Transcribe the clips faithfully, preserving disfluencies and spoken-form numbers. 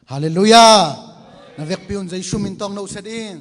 Halleluiah. Na vekpi un Jesu min tawh hong noset ing.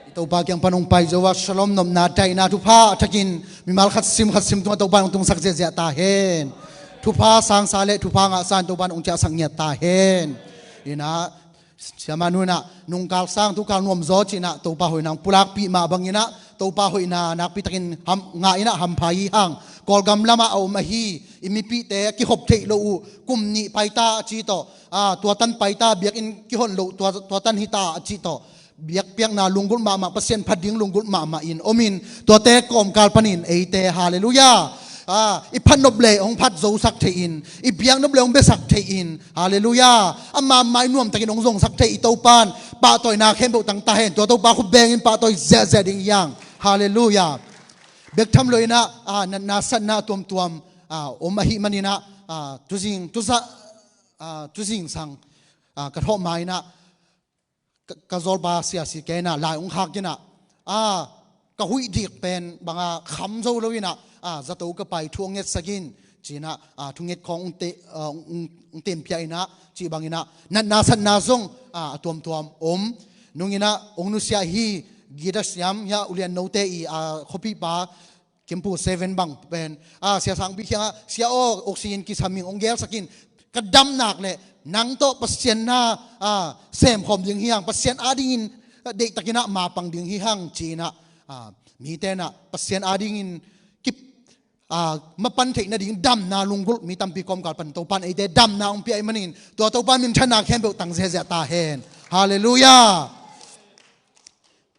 I Topa kiang pan hong pai zo a, shalom, nopna, daihna, thupha a thakin mimal khat sim khat sim tungah Topa in hong tungsak ziahziah ta hen. Thupha sangsa le thupha ngahsa in Topa in hong ciahsak ngiat ta hen. Inah, Siamah nu inah, nungkal sang thukal nuamzaw ci inah Topa hoihna hong pulakpih mah bang inah, Topa hoihna nakpi takin ham, ngah inah hampha hi hang. Kawlgam lamah a om ahi i mipihte a kihop theih loh uh, kum nih paita a ci tawh, a, tua tan paita, biakinn kihon loh tua, tua tan hita a ci tawh, biakpiakna lunggulh mahmah, Pasian phat ding lunggulh mahmah in om in, tuate kawmkal panin eite, halleluiah, a, i phat nop le hong phat zosak thei in, i biak nop le hong biasak thei in, halleluiah, ama mai nuamtakin hong zongsak thei i Topa in pahtawina khempeuh tang ta hen. Tua Topa khut bengin pahtawi ziahziah ding hi hang. Halleluiah. Bek tham lo inah, a, natna satna a tuamtuam, a, om ahih man inah, a, tuzing, tuza, a, tuzing sang, a, ka thawh ma inah, ka, ka zawlpa siasi kei inah lai hong khak inah, a, ka huih dik pen banga kham zo lo inah, a, zato ka pai thu hong ngetsak in ci inah, a, thunget khawng hong te, a, hong, hong, hong teenpih inah, cih bang inah natna satna zong, a, a tuamtuam om. Nung inah hong nusia hi, guitar siam hi a, ulian note i, a, khuapihpa Kimpu seven bang pen, a, Sia Sangpi kiangah, Sia aw, oxygen kisam ing, hong gelsak in, ka dam nak leh nang tawh Pasian na, a, semkhawm ding hi hang, Pasian adingin, a, deihtakin ah mapang ding hi hang ci inah, a, mite inah Pasian adingin kip, a, mapan theih nading damna lunggulh mi tampi kawmkal pan Topa in eite damna hong pia ahih manin, tua Topa minthanna khempeuh tang ziahziah ta hen. Halleluiah.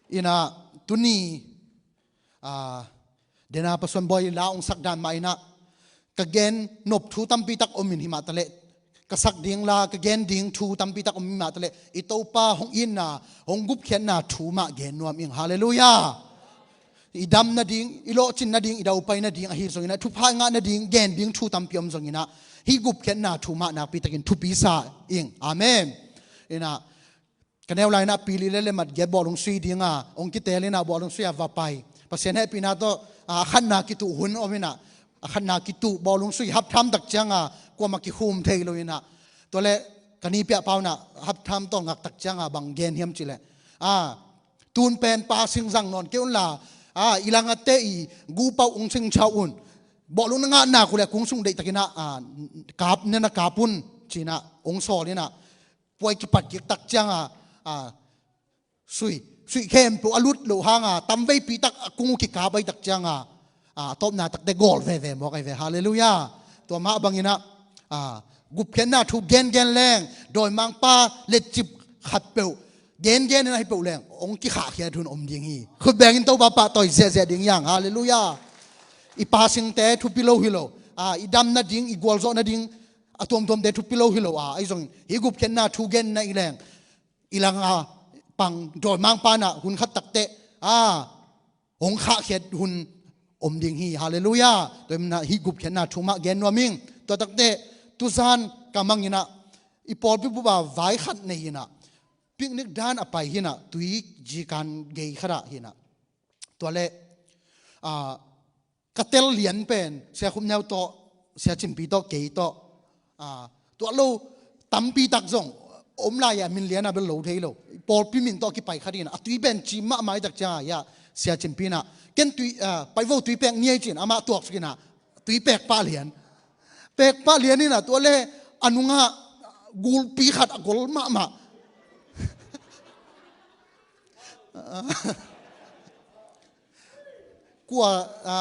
Inah, tuni, a, dena pasuan bawi la hong sak dan mah inah, ka gen nop thu tampi tak om in, himah taleh ka sak ding la, ka gen ding thu tampi tak om, himah taleh i Topa hong itna, hong gupkhiatna thu mah gen nuam ing. Halleluiah. I dam nading, i lawhcin nading, i daupai nading ahi zong inah, thupha i ngah nading gen ding thu tampi om zong inah, hih gupkhiatna thu mah nakpi takin thupi sa ing. Amen. Inah, ka neu lai inah pili le le mat giat bawlung sui dinga hong kitel inah bawlung sui a va pai. Pasian hehpihna tawh, a, a khatna kituh hun om inah, a khatna kituh bawlung sui haptham tak cianga kuamah kikhum thei lo inah, tua le ka nipiah pa unah haptham tawh ngak tak cianga bang gen hiam cih leh, a, tun pen pa sing zang nawn kei unla, a, i langate i gupau hong sing chau un. Bawlung na ngah nak uh leh kung sung deihtakin ah, a, kap, na na kap un ci inah hong sawl inah, puai kipat kik tak cianga, a, sui, sui khempeuh a lut loh hanga tamveipi tak a kung uh kikap ahi tak cianga, a, a tawpna takte gawl veve mawk ahi ve. Halleluiah. Tua mah bang inah, a, gupkhiatna thu gengen leng, dawimangpa letcip khatpeuh gengen inah hi peuh leng hong kikhahkhiat hun om ding hi. Khut bengin Topa pahtawi ziahziah ding hi hang. Halleluiah. I pa singte thupi lo hi lo, a, i dam nading, i gualzawh nading a tuamtuamte thupi lo hi lo a, ahi zongin hih gupkhiatna thu genna i leng, i langa pang dawimangpa inah hun khat takteh, a, hong khahkhiat hun om ding hi. Halleluiah. Tua inah hih gupkhiatna thu mah gen nuam ing. Tua takteh, tuzan ka mang inah, i pawlpi bup a vai khat nei inah, picnic dan a pai hi inah, tui zikan gei khat ah hi inah. Tua leh, a, ka tel lian pen Sia Khup Neu tawh, Sia Cin Pi tawh, kei tawh, a, tua lo tampi tak zong om lai a, min lian a bel lo thei lo. Pawlpi min tawh kipai khat inah, a tui pen cim mahmah ahi tak cianga, a, Sia Cin Pi inah, ken tui, a, pai vo, tui pek ni ei ci inah amah tuaksuk inah tui pek pah lian. Pek pah lian inah tua leh a nungah gulpi khat a gol mahmah. Kua, a,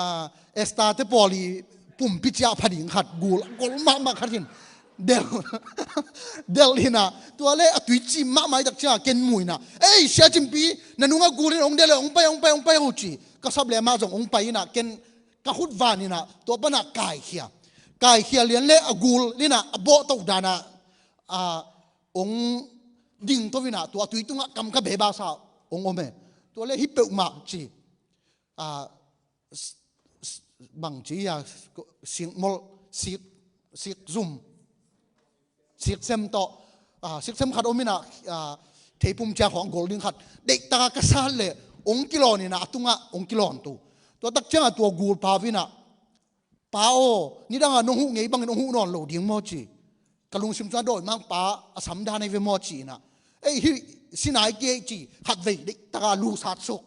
Esther te pawl i pumpi ciah pha ding khat gul, gol mahmah khat hi in. Del, del hi inah, tua leh a tui cim mahmah ahi tak cianga ken mu inah, "Ei, Sia Cin Pi, na nungah gul in, hong del le, hong pai, hong pai, hong pai o," ci. Ka sap leh amah zong hong pai inah, ken ka khut van inah tua panah kaikhia. Kaikhia lian leh a gul inah a bawhtoh dan ah, a, hong dingto inah tua tui tungah kam ka bebasa hong om e. Tua leh hih peuhmah ci, a, s-, s-, bang ci a, sikmol, sik, sikzum, siksem tawh, a, siksem khat om inah, a, theipum ciang khawng gol ding khat, deihtaka ka sat leh hong kilawn inah, a tungah hong kilawnto. Tua tak cianga tua gulpa inah, "Pa aw, nidanga nong huh ngei bangin hong huh nawn lo ding maw?" ci. ka lungsim sungah dawimangpa a sam dan ahi ve maw ci-in ah, ei, hih si nai kei ci, khatvei deihtak a lu satsuk,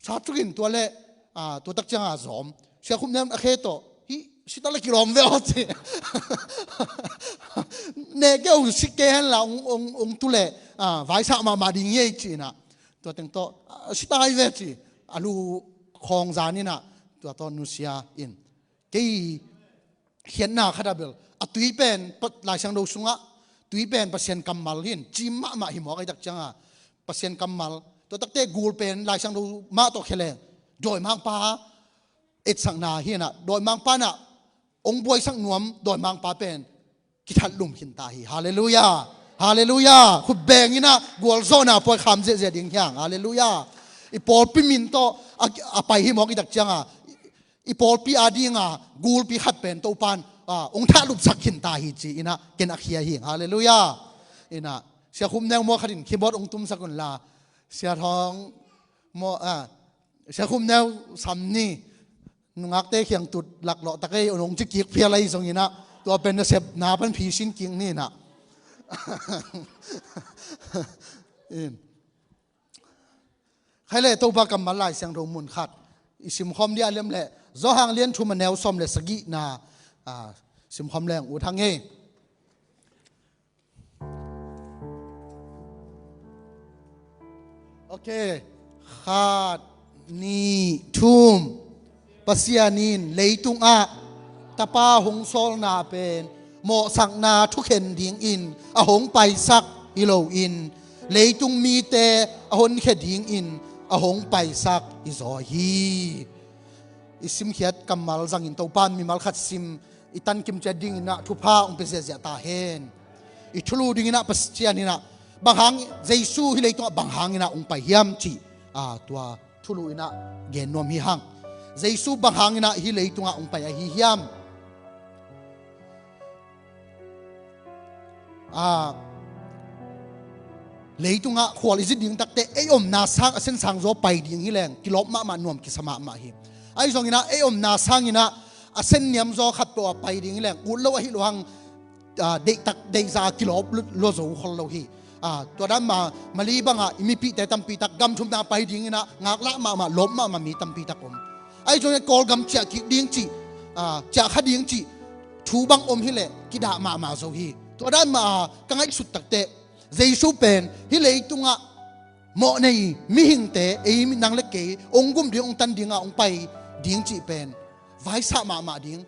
satsukin tua leh, ah, tua tak ciangah zawm. Sia Khup Neu in a khe tawh, hih si ta leh kilawm ve aw ci. Neh kei un, si kei hen la, ong, ong, ong tu leh, ah, vaisak mahmah ding hi ei ci-in ah, tua teng tawh, ah, si ta hi ve ci, a lu khawng zan in ah, tua tawh nusia in, kei khiatna khat ah bel a tui pen, pa-, Lai Siangtho sungah tui pen Pasian kammal hi in, cim mahmah hi mawk ahih tak ciangah, Pasian kammal, tua tak teh gul pen Lai Siangtho mah tawh khia leng dawimangpa etsakna hi in ah, dawimangpa in ah ong buaisak nuam dawimangpa pen kithatlum khin ta hi. Halleluiah. Halleluiah. Khut beng in ah gualzawhna puai kham ziahziah ding hi hang. Halleluiah. I pawlpi min tawh a, a pai hi mawk ahih tak ciangah, i pawlpi a dinga gulpi khat pen Topa'n, ah, ong thahlupsak khin ta hi ci-in ah ken a khia hi. Halleluiah. In ah, Sia Khup Neu maw khat in keyboard ong tumsak un la, Sia Thawng maw, ah, Sia Khup Neu sam ni, nungakte khiang tut laklawh tak ei, ong ci kik phial ahi zongin ah, tua pen nasepna pan phisin kik ni in ah. In. Khai leh Topa kammal Lai Siangtho mun khat i simkhawm ding a lem leh, Johan lian thum a neu sawm leh sagihna, ah, simkhawm leng ut hang ei. Ok. Khat, nih, thum. Pasian in leitungah Tapa hong sawlna pen mawhsakna thukhen dingin a hong paisak hi loin, leitung mite a honkhia dingin a hong paisak hi zaw hi. I simkhiat kammal zangin Topa'n mimal khat sim i tankim ciat dingin ah thupha hong pia ziahziah ta hen. I thulu dingin ah Pasian in ah bang hang, Jesu hih leitungah bang hangin ah hong pai hiam cih, ah, tua thulu in ah gen nuam hi hang. Jesu bang hangin ah hih leitungah hong pai ahi hiam? Ah, leitungah khual i zin ding tak teh ei omna sang a sen sang zaw pai ding hi leng kilawp mahmah, nuam kisa mahmah hi. Ahi zongin ah ei omna sangin ah a sen niam zaw khat peuh ah pai ding hi leng ut lo ahi lo hang, ah, deihtak deihza a kilawp lua zo khol lo hi. Ah, tua dan mah mah, Mali bangah i mipihte tampi tak gam thumna pai dingin ah ngaklah mahmah, lawp mahmah mi tampi tak om. Ahi zongin ah Kawlgam ciah kik ding cih, ah, ciah kha ding cih thu bang om hi leh kidah mahmah zo hi. Tua dan mah, ah, ka ngaihsut tak teh Jesu pen hih leitungah mawhnei mihingte, ei, nang leh kei, hong gum ding, hong tan dingah hong pai ding cih pen vaisak mahmah ding.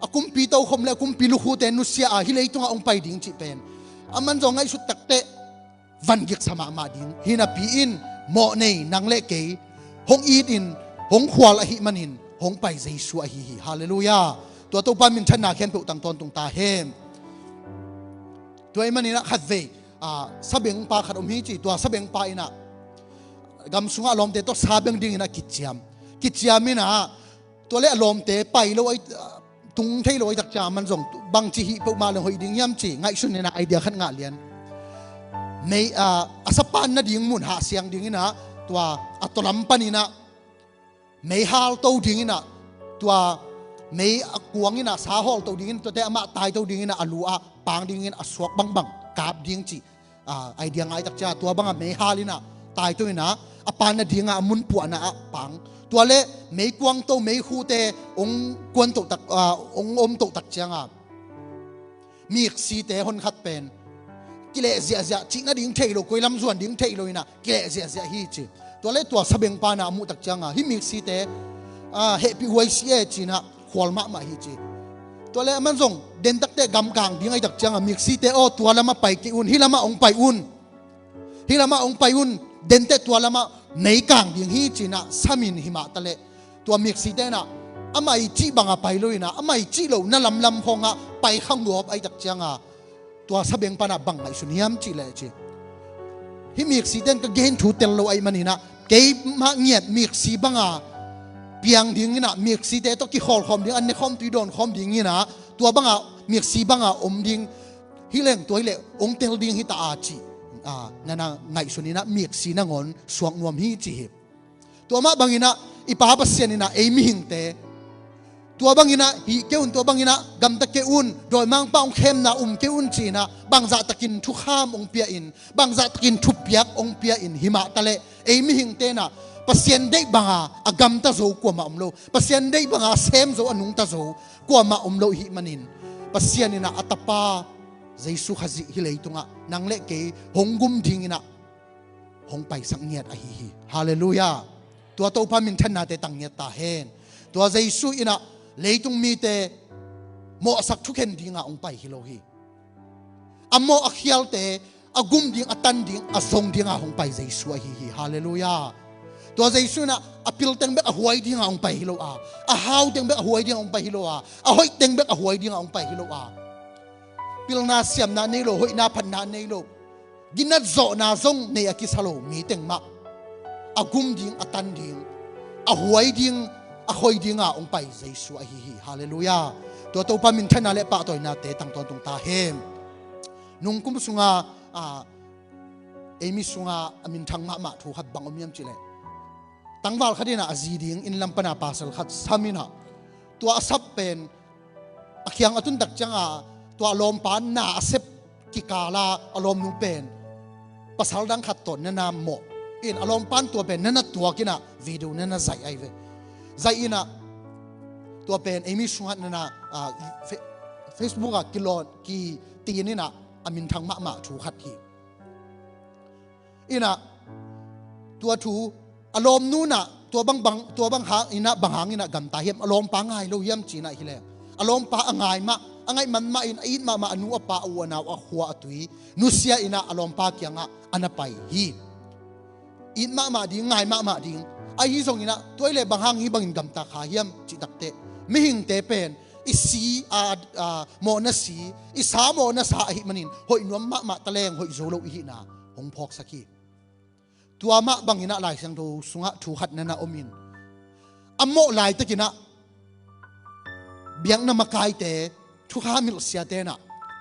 A kumpi tokhom leh a kumpi lukhute nusia a hih leitungah hong pai ding cih pen, aman zong ngaihsut tak teh van giksa mahmah ding hi napi in, mawhnei nang leh kei hong it in, hong khual ahih manin hong pai Jesu ahi hi. Halleluiah. Tua Topa minthanna khempeuh tang tawntung ta hen. Tua ahih manin ah khatvei, ah, sabengpa khat om hi ci, tua sabengpa in ah gam sungah a lawmte tawh sa beng dingin ah kiciam. Kiciam in ah, tua leh a lawmte pai lo ahi, ah, tung thei lo ahi tak ciang, aman zong bangci hih peuhmah leng hoih ding hiam ci ngaihsun in ah idea khat ngah lian. Mei, ah, a sapan nading mun hahsiang dingin ah, tua a tawlam panin ah meihal to dingin ah, tua mei a kuangin ah sa hawl to dingin, tuate amah taito dingin ah, a lu ah pang dingin a suak bangbang kap ding cih, ah, idea ngah ahi tak ciang, tua bangah meihal in ah taito in ah, a pan nadingah a mun puahna ah pang. Tua leh meikuang to, meikhute hong kuan toh tak, ah, hong om toh tak ciangah miksite honkhat pen kileh ziahziah, cih nading thei lo, koi lam zuan ding thei lo in ah kileh ziahziah hi ci. Tua leh tua sabengpa in ah a muh tak ciangah, hih miksite, ah, hehpih huai si e ci-in ah khual mahmah hi ci. Tua leh aman zong den tak teh gamkang ding ahi tak ciangah miksite aw, tua lamah pai kei un, hih lamah hong pai un. Hih lamah hong pai un, den teh tua lamah meikang ding hi ci-in ah samin hi mah ta leh, tua miksite in ah amah i cih bangah pai lo in ah, amah i cih lohna lamlam khawngah pai kha ngawp ahi tak ciangah, tua sabengpa in ah bang ngaihsun hiam cih leh ci, hih miksite in ka gen thu tel lo ahih manin ah, keimah ngiat miksi banga piang dingin ah, miksite tawh kikhawlkhawm ding, an nekhawm tui dawnkhawm dingin ah, tua bangah miksi banga om ding hi leng, tua hi leh hong tel ding hi ta a cih, ah, na, na ngaihsun in ah miksi nangawn suak nuam hi ci hi. Tua mah bangin ah i Pa Pasian in ah ei mihingte Tua banginah hih kei un, tua banginah gamta kei un, dawimangpa hong khemna um kei un cinah bangzahtakin thukham hong pia in, bangzahtakin thupiak hong pia in, himah taleh ei mihing tenah Pasian deih banga a gamta zo kuamah om lo, Pasian deih banga a sem zo, a nungta zo kuamah om lo ihih manin, Pasian inah a tapa Jesu Khazih hih leitungah nang le kei hong gum dinginah hong paisak ngiat ahi hi. Halleluiah. Tua Topa minthannate tang ngiat ta hen. Tua Jesu inah leitung mite mawhsak thukhen dinga hong pai hi lo hi. A mawh a khialte a gum ding, a tan ding, a zong dinga hong pai Jesu ahi hi. Halleluiah. Tua Jesu inah a pil teng bek a huai dinga hong pai hi lo a, a hau teng bek a huai dinga hong pai hi lo a, a hoih teng bek a huai dinga hong pai hi lo a, pilna siamna nei lo, hoihna phatna nei lo, ginat zawhna zong nei a kisa lo mi teng mah a gum ding, a tan ding, a huai ding, a hoih dinga hong pai Jesu ahi hi. Halleluiah. Tua Topa minthanna le pahtawinate tang tawntung ta hen. Nungkum sunga, a, ei mi sunga a minthang mahmah thu khat bang om hiam cihleh, tangval khat inah a zi ding inn lam pana pasal khat sam inah, tua a sap pen a khiang a tun tak cianga tua a lawmpa na a sep kikala a lawmnu pen pasal dang khat tawh nana mawh in, a lawmpan tua pen nana tuak inah video nana zaih ahi ve. Zaih inah tua pen ei mi sungah nana, ah, Fe-, Facebook ah kilawh kitin inah a minthang mahmah thu khat hi. Inah tua thu a lawmnu nah tua bang, bang, tua bang hang inah, bang hang inah gamta hiam, a lawmpa ngai lo hiam cinah hileh, a lawmpa a ngai mah, a ngaih man mah in, a it mahmah a nu a pa, a u a nau, a khua a tui nusia inah a lawmpa kiangah a na pai hi. It mahmah ding, ngai mahmah ding. Ahi zonginah tua hileh bang hang hih bangin gamta kha hiam cih takteh, mihingte pen i si a, a, mawhna si, i sa mawhna sa ahih manin hoih nuam mahmah taleng hoih zo lo ihihna hong phawksak hi. Tua mah banginah Lai Siangtho sungah thu khat nana om in, a mawh laitakinah biakna makaite, thukham hilh siate nah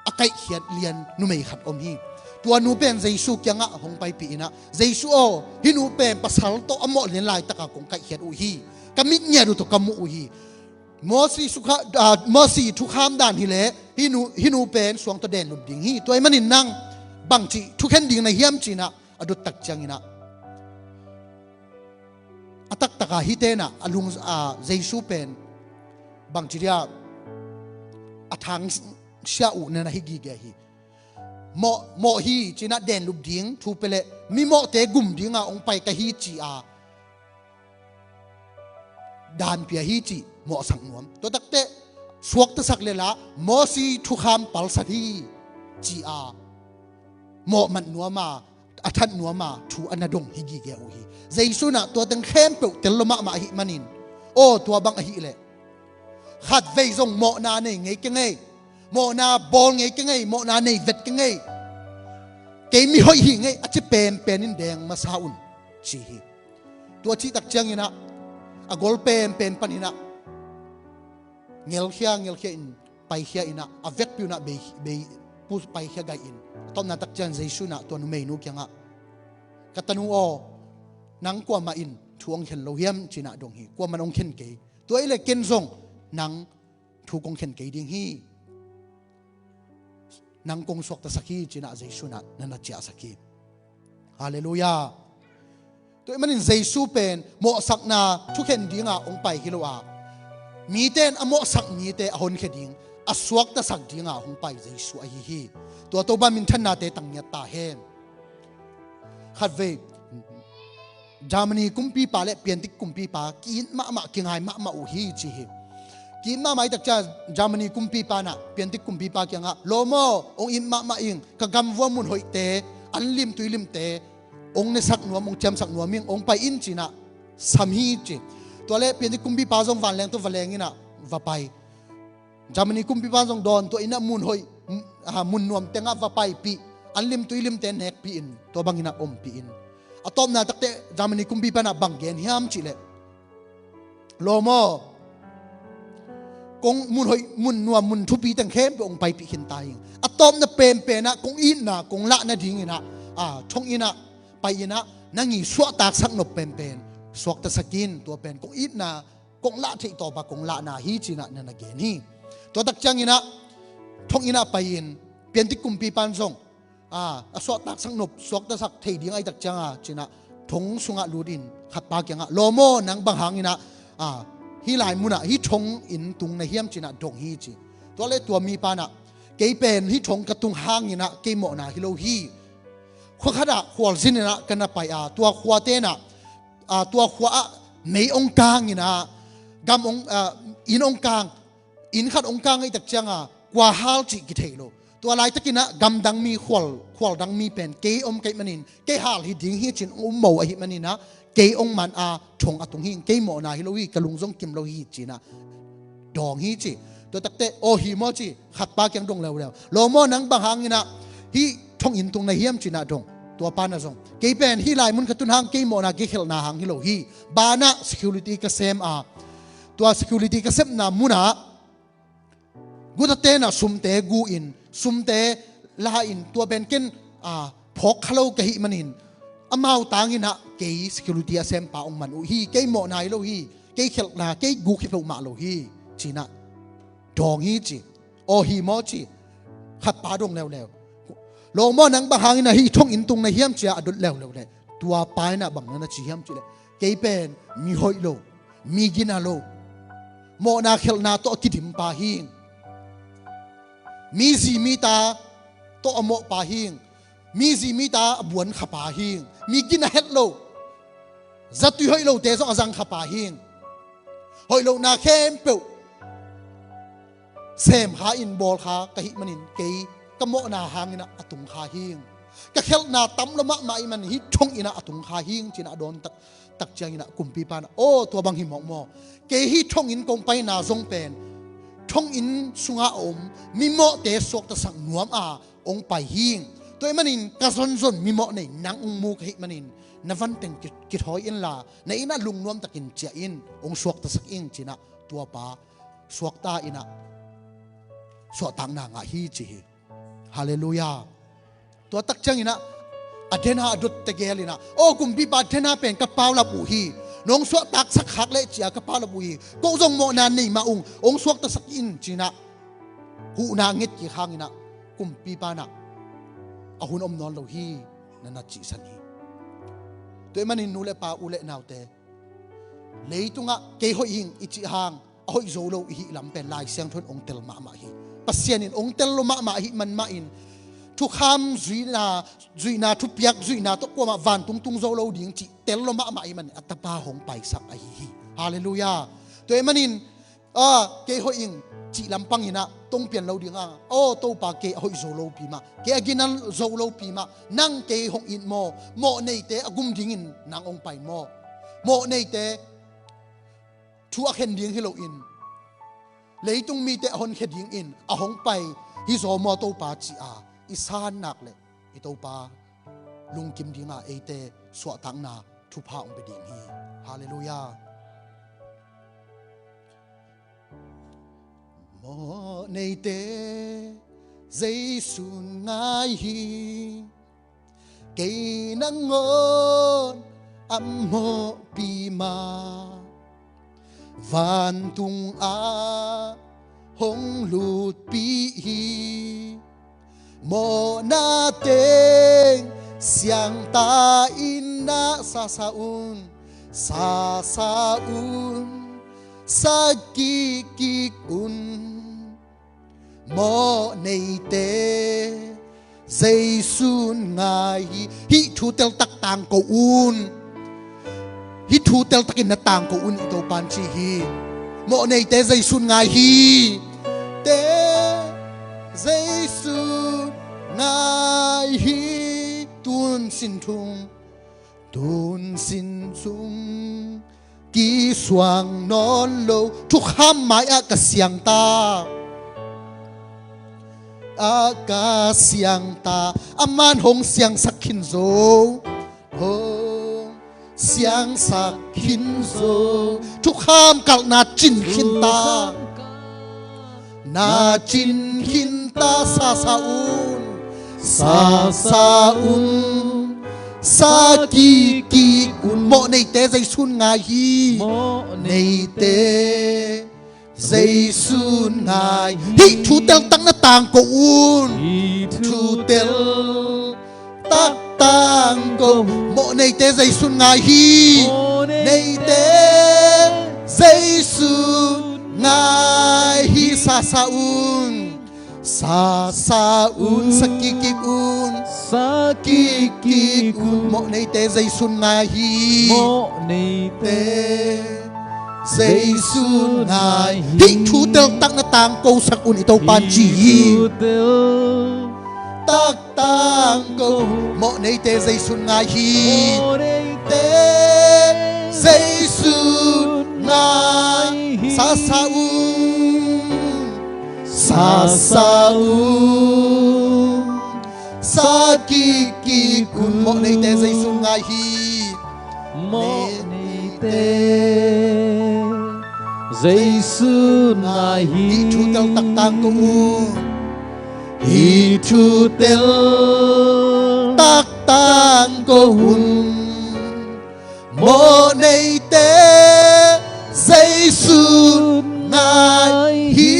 a kaihkhiat lian numei khat om hi. Tua nu pen Jesu kiangah hong paipih inah, Jesu aw, hih nu pen pasal tawh a mawh lian laitaka kong kaihkhiat uh hi. Ka mit ngiat uh tawh ka muh uh hi. Mosi sukha, ah, Mosi thukham dan hileh hih nu, hih nu pen suang tawh den lup ding hi. Tua ahih manin nang bangci thukhen ding na hiam cinah a dot tak cianginah a taktaka hih tenah a lung, ah, Jesu pen bangci dia a thangsia uh nana hi gige hi. Mawh, mawh hi cinah den lup ding thu peleh mi mawhte gum dinga hong pai ka hi ci a dan pia hi cih mawhsak nuam. Tua takteh suaktasak le lah Mosi thukham palsat hi ci a mawh mat nuam a, a that nuam a thu a na dong hi gige uh hi. Jesu nah tua teng khempeuh tel lo mahmah ahih manin, aw, tua bang ahih leh khatvei zong mawhna nei ngei kei ngei, mawhna bawl ngei kei ngei, mawhna nei vet kei ngei, kei mi hoih hi ngei a ci penpen in deng masa un ci hi. Tua cih tak cianginah a gol penpen paninah ngelkhia, ngelkhia in paikhia inah a vekpi unah bei, bei pu paikhia gai in, a tawpna tak ciang Jesu nah tua numeinu kiangah, ka tanu aw, nang kuamah in thu hong khen lo hiam cinah dong hi. Kuamah in hong khen kei. Tua hileh ken zong nang thu kong khen kei ding hi. Nang kong suaktasak hi cinah Jesu nah nana ciahsak hi. Halleluiah. Tua ahih manin Jesu pen mawhsakna thukhen dinga hong pai hi lo a, mite in a mawhsak mite a honkhia ding, a suaktasak dinga hong pai Jesu ahi hi. Tua Topa minthannate tang ngiat ta hen. Khatvei Germany kumpipa le piantik kumpipa ki-it mahmah, kingai mahmah uh hi ci hi. Ki-it mahmah hi tak ciang Germany kumpipa nah piantik kumpipa kiangah, lawm aw, hong it mahmah ing, ka gamvua mun hoihte, an lim tui limte hong nesak nuam, hong ciamsak nuam ing, hong pai in cinah sam hi ci. Tua le piantik kumpipa zong vanleng tawh va leng inah va pai. Germany kumpipa zong dawn tuah inah mun hoih, ah, mun nuam tengah va paipih, an lim tui limte nekpih in, tua banginah ompih in, a tawpna takteh Germany kumpipa nah bang gen hiam cihleh, lawm aw, kong mun hoih, mun nuam, mun thupi teng khempeuh hong paipih khin ta ing. A tawpna penpenah kong itna kong lah nadinginah, ah, thong inah pai inah nang i suahtaksak nop penpen suaktasak in, tua pen kong itna kong lah theih tawpa kong lahna hi cinah na na gen hi. Tua tak cianginah thong innah pai-in piantik kumpipan zong a, a suahtaksak nop suaktasak thei ding ahi tak cianga cinah thong sungah lutin khatpa kiangah, lawm aw, nang bang hanginah a, hih lai munah hih thong inn tung na hiam cinah dong hi ci. Tua le tua mipanah, kei pen hih thong ka tung hanginah kei mawhna hi lo hi. Khua khatah khualzininah ka na pai a, tua khua tenah a, tua khua ah mei ong kanginah gam ong, a, inn ong kang, inn khat ong kang ahi tak cianga kua hal cih kithei lo. Tua laitakinah gamdang mi khual, khualdang mi pen kei om ka hih manin kei hal hi ding hi cin um mo ahi maninah kei ong man a thong a tung hi, kei mawhna hi lo hi, ka lung zong kim lo hi cinah dawng hi ci. Tua takte aw hi maw ci, khatpa kiang dong leuleu, lawm aw, nang bang hanginah hih thong inn tung na hiam cinah dong. Tuapa na zong, kei pen hih lai mun ka tun hang kei mawhna kei khelhna hang hi lo hi. Banah security ka sem a, tua security ka sepna munah guta tenah sumte gu-in, sumte la-in, tua pen ken a, phawk kha lo ka hih manin amau tanginah kei security a sempa ong man uh hi, kei mawhna hi lo hi, kei khelhna, kei guk hi peuhmah lo hi cinah dawng hi ci. Aw hi maw ci, khatpa dong leuleu, lawm aw, nang bang hanginah hih thong inn tung na hiam cia a dot leuleu le, tuapa innah bang na na ci hiam cih le, kei pen mi hoih lo, mi gina lo, mawhna khelhna tawh a kidimpa hing, mi zi mi ta tawh a mawhpa hing, mi zi mi ta a buan khapa hing, mi gina het lo, zatui hoih lote zong a zang khapa hing, hoih lohna khempeuh sem kha in bawl kha ka hih manin kei ka mawhna hanginah a tung kha hing, ka khelhna tam lo mahmah ih manin hih thong innah a tung kha hing cinah a dawn tak, tak cianginah kumpipanah, aw, tua bang hi mawk maw? Kei hih thong inn kong paina zong pen thong inn sungah a om mimawhte suaktasak nuam a ong pai hing. Tua ih manin ka zonzon mimawh nei nang ong mu ka hih manin na vanteng ki-, kithawi inla na innah lungnuamtakin ciah in, ong suaktasak ing cinah tuapa suakta innah suahtakna ngah hi ci hi. Halleluiah. Tua tak cianginah a dena a dot tegelinah, aw kumpipa, dena pen ka paulap uh hi, nong suahtaksak khak leh cia ka paulap uh hi, ko zong mawhna nei mah ung, ong suaktasak in cinah huhna nget kik hanginah kumpipanah a hun om nawn lo hi, na na cihsan hi. Tua ih manin nu le pa, u le naute, leitungah kei hoih hing i cih hang a hoih zo lo i hih lam pen Lai Siangtho in ong tel mahmah hi. Pasian in ong tel lo mahmah ahih man mahin thukham zuihna, zuihna, thupiak zuihna tawh kuamah vantung tung zo lo ding cih tel lo mahmah ahih manin a tapa hong paisak ahi hi. Halleluiah. Tua ih manin a, kei hoih ing cih lam panginah tong pian lo ding a, aw Topa, kei a hoih zo lopi mah, kei a gina zo lopi mah, nang kei hong it maw? Mawh neite a gum dingin nang ong pai maw? Mawh neite thu a khen ding hi loin leitung mite a honkhia dingin a hong pai hi zaw maw Topa, ci-a i san nak le i Topa lungkim dinga eite suahtakna thupha hong pia ding hi. Halleluiah. Mawh neite Jesu'n ngai hi, kei nangawn a mawhpi mah, vantung ah hong lutpih hi. Mawhna teng siangta in na sasa un, sasa un, sa kikkik un. Mawh neite Jesu'n ngai hi. Hih thu teltak tangko un. Hih thu teltakin na tangko un, i Topa'n ci hi. Mawh neite Jesu'n ngai hi. Te Jesu'n ngai hi. Tun sin thung, tun sin thung kisuang nawn lo. Thukham mai-ah ka siangta, ah ka siangta. Aman hong siangsak khin zo, hong siangsak khin zo. Thukham kalh na cin khin ta, na cin khin ta. Sasa un, sasa un, sa kikkik un. Mawhneite Jesu'n ngai hi. Mawhneite Jesu'n ngai hi. Hih thu teltak na tangko un. Hih thu teltak tangko. Mawhneite Jesu'n ngai hi. Mawhneite Jesu'n ngai hi. Sasa un. Sasa un, sa kikkik un, sa kikkik un. Mawhneite Jesu'n ngai hi. Mawhneite Jesu'n ngai hi. Hih thu teltak na tangkosak un, i Topa'n ci hi. Hih thu teltak tangko. Mawhneite Jesu'n ngai hi. Mawhneite Jesu'n ngai hi. Sasa un. Sasa un, sa kikkik un. Mawhneite Jesu'n ngai hi. Mawhneite Jesu'n ngai hi. Hih thu teltak tangko un. Hih thu teltak tangko un. Mawhneite Jesu'n ngai hi.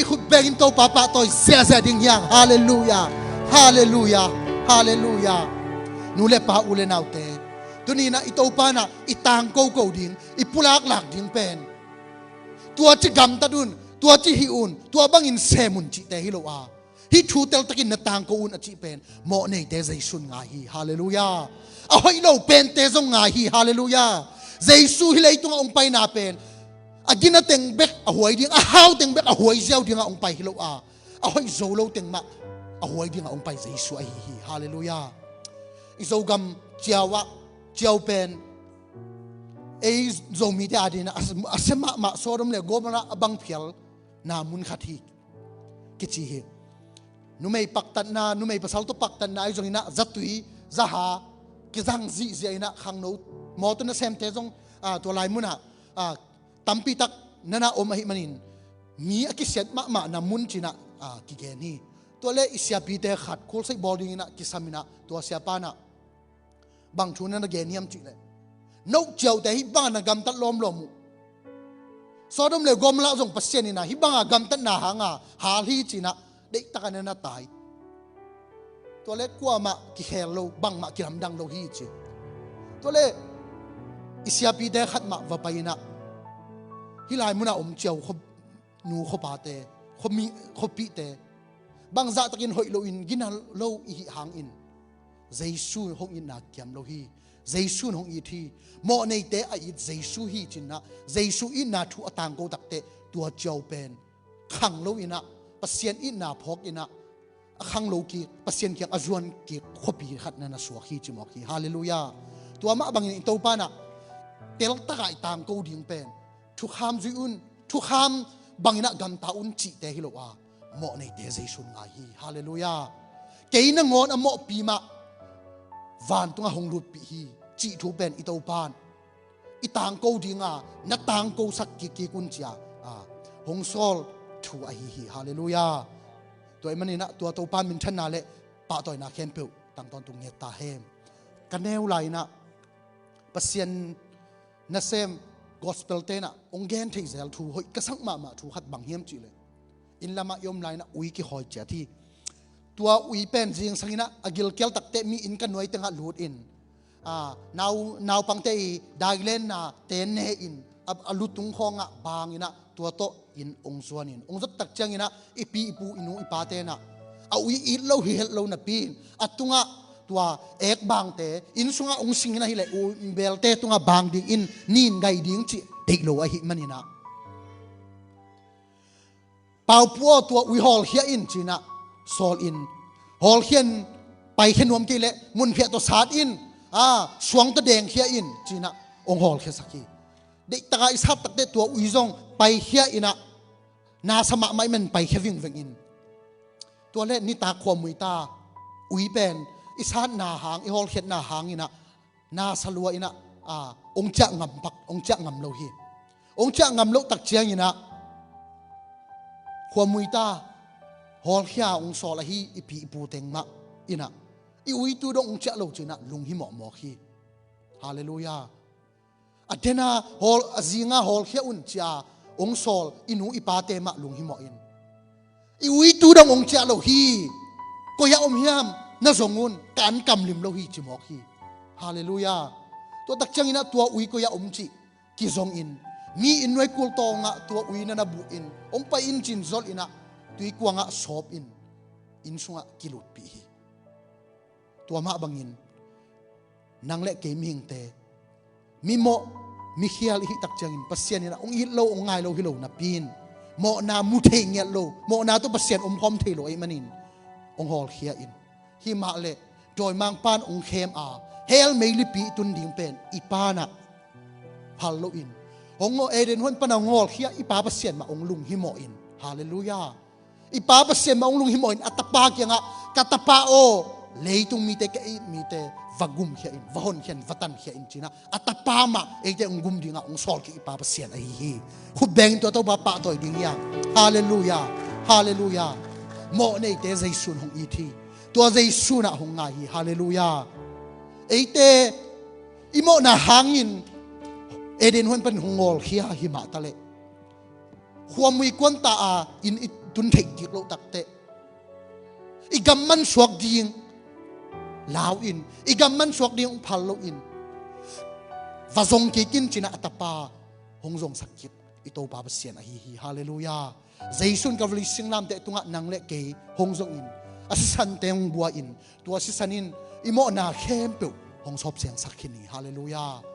Khut bengin Topa pahtawi ziahziah ding hi hang. Halleluiah. Halleluiah. Halleluiah. Nu le pa, u le naute, tuni-in ah i Topa'n ah i tangko ko ding, i pulaklak ding pen, tua ci gamtat un, tua ci hih un, tua bangin sem un cihte hi lo a, hih thu teltakin na tangko un a cih pen, mawhneite Jesu'n ngai hi. Halleluiah. A hoih lo pente zong ngai hi. Halleluiah. Jesu hih leitungah hong paina pen, a gina teng bek a huai ding, a hau teng bek a huai ziau dingah hong pai hi lo a, a hoih zo lo teng mah a huai dingah hong pai Jesu ahi hi. Halleluiah. I Zogam ciau ah, ciau pen ei Zomite adingin ah a, a sia mahmah Sodom le Gomorrah a bang phialna mun khat hi kici hi. Numei paktatna, numei pasal tawh paktatna ahi zongin ah zatui, zaha kizang zihziah in ah, khangno, mawtaw nasemte zong, ah, tua lai munah, ah, tampitak na na om ahih manin mi a kisiat mahmahna mun ci-in ah, ah, kigen hi. Tua leh i siapite khat khualsaih bawl dingin ah kisam in ah, tua siapa'n ah bang thu na na gen hiam cih leh, no ciaute hih bangah na gamtat lawmlawm uh. Sodom le Gomorrah zong Pasian in ah hih bangah gamtatna hangah hal hi ci-in ah, deihtakah na na tai. Tua leh kuamah kikhel lo, bangmah kilamdang lo hi ci. Tua leh i siapite khat mah va pai in ah, hih lai munah om ciau khuanu khuapate, khuami, khuapihte, bangzahtakin hoih loin gina lo i hih hangin Jesu hong itna kiam lo hi. Jesu'n hong it hi. Mawhneite a it Jesu hi ci-in ah, Jesu itna thu a tangko takteh, tua ciau pen khanglo in ah, Pasian itna phawk in ah, a khanglo kik, Pasian kiang a zuan kik khuapi khat na na suak hi ci mawk hi. Halleluiah. Tua mah bangin i Topa'n ah teltakah i tangko ding pen, thukham zui un, thukham bangin ah gamta un cihte hi lo a, mawhneite Jesu'n ngai hi. Halleluiah. Kei nangawn a mawhpi mah vantungah hong lutpih hi cih thu pen i Topa'n i tangko dinga na tangkosak kikkik un ci-a, a, hong sawl thu ahi hi. Halleluiah. Tua ahih manin ah tua Topa minthanna le pahtawina khempeuh tang tawntung nget ta hen. Ka neu lai-in ah Pasian nasem gospel-te'n ah hong gen theih zel thu hoih ka sak mahmah thu khat bang hiam cih leh, inn lamah i om lai-in ah ui kikhawi ciat hi. Tua ui pen zingsang in ah a gilkial takteh mi inn ka nuai tengah lut in, a, nau, naupangte i dailenna te ne in, a, a lutung khawngah bang in ah tua tawh inn hong zuan in, hong zuat tak ciangin ah i pi i pu, i nu i pate'n ah a ui it lo hi het lo napi-in, a tungah tua ekbangte, inn sungah hong sing in ahih leh ubelte tungah bang dingin nin gai ding cih deih lo ahih manin ah, "Paupu aw, tua ui hawlkhia in," ci-in ah sawl in, "Hawlkhia in, paikhia nuam kei leh munphiah tawh sat in, a, suang tawh dengkhia in," ci-in ah hong hawlkhiasak hi. Deihtakah i sat takteh tua ui zong paikhia in ah, nasa mahmah ahih manin paikhia vingveng in. Tua leh nitak khuamui ta, ui pen i satna hang, i hawlkhiatna hangin ah nasa lua in ah, a, hong ciah ngam pak, hong ciah ngam lo hi. Hong ciah ngam loh tak ciangin ah khuamui ta, hawlkhia hong sawl ahi i pi i pu teng mah in ah, i ui tu dong hong ciah lo ci-in ah lunghimawh mawk hi. Halleluiah. A dena hawl, a zinga hawlkhia un ci-a hong sawl i nu i pate mah lunghimawh in, i uitu dong hong ciah lo hi. Koi-ah om hiam, na zong un, ka an kamlim lo hi, ci mawk hi. Halleluiah. Tua tak ciangin ah tua ui koi-ah om cih kizongin, mi inn nuai kul tawngah tua ui na na buhin, hong pai in cin zolh in ah tuikuangah sawpin inn sungah kilutpih hi. Tua mah bangin nang le kei mihingte mimawh mikhial i hih tak ciangin Pasian in ah hong it lo, hong ngai lo hi lo napi-in, mawhna mu thei ngiat lo, mawhna tawh Pasian omkhawm thei lo ahih manin hong hawlkhia in, himah leh dawimangpa'n hong khem a, hell meilipi i tun ding pen i pa'n ah phal loin, hong ngaw, Eden huan pana hong hawlkhia i Pa Pasian mah hong lunghimawh in. Halleluiah. I Pa Pasian mah hong lunghimawh in a tapa kiangah, ka tapa aw, leitung mite, ka it mite va gumkhia in, va honkhia in, va tankhia in, ci-in ah a tapa mah eite hong gum dingah hong sawl kik i Pa Pasian ahi hi. Khut bengin tua Topa pahtawi ding hi hang. Halleluiah. Halleluiah. Mawh neite Jesu in hong it hi. Tua Jesu in ah hong ngai hi. Halleluiah. Eite i mawhna hangin Eden huan panin hong hawlkhia himah taleh, khuamui kuanta a inn i tun theih kik loh takteh, i gamman suak ding lau in, i gamman suak ding hong phal loin, va zong kik in, ci-in ah a tapa hong zongsak kik i Topa Pasian ahi hi. Halleluiah. Jesu in Calvary singlamteh tungah nang le kei hong zongin, a sisante hong bua in, tua sisan in i mawhna khempeuh hong sawpsiangsak khin hi. Halleluiah.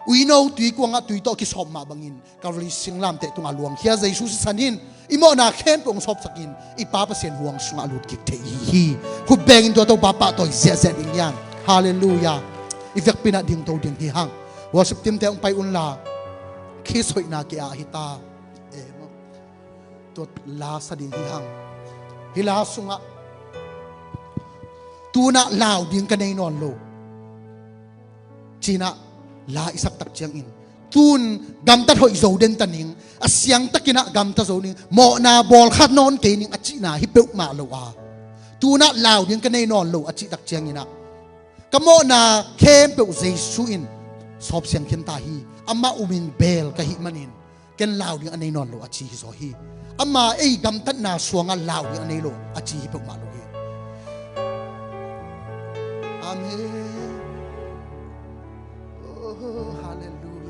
Uino tuikuangah tui tawh kisawp mah bangin Calvary singlamteh tungah luangkhia Jesu sisan in i mawhna khempeuh hong sawpsakin i Pa Pasian huang sungah a lut kik thei hi. Khut bengin tua Topa pahtawi ziahziah ding hi hang. Halleluiah. I vekpi-in ah dingto ding hi hang. Worship team-te hong pai unla, khi soihna kei ah hi ta. Em. Tua la sa ding hi hang. Hih la sungah tu-in ah lau ding ka nei nawn lo, ci-in ah la i sak tak ciangin, tu-in gamtat hoih zo den ta ning, a siangtakin ah gamta zo ning, mawhna bawl kha nawn kei ning a cihna hi peuhmah lo a, tu-in ah lau ding ka nei nawn lo a cih tak ciangin ah, ka mawhna khempeuh Jesu in sawpsiang khin ta hi. Amah umin beel ka hih manin ken lau ding a nei nawn lo a ci hi zaw hi. Ama ei gamtatna suangah lau ding a nei lo a ci hi peuhmah lo hi. Amen. Oh, halleluiah.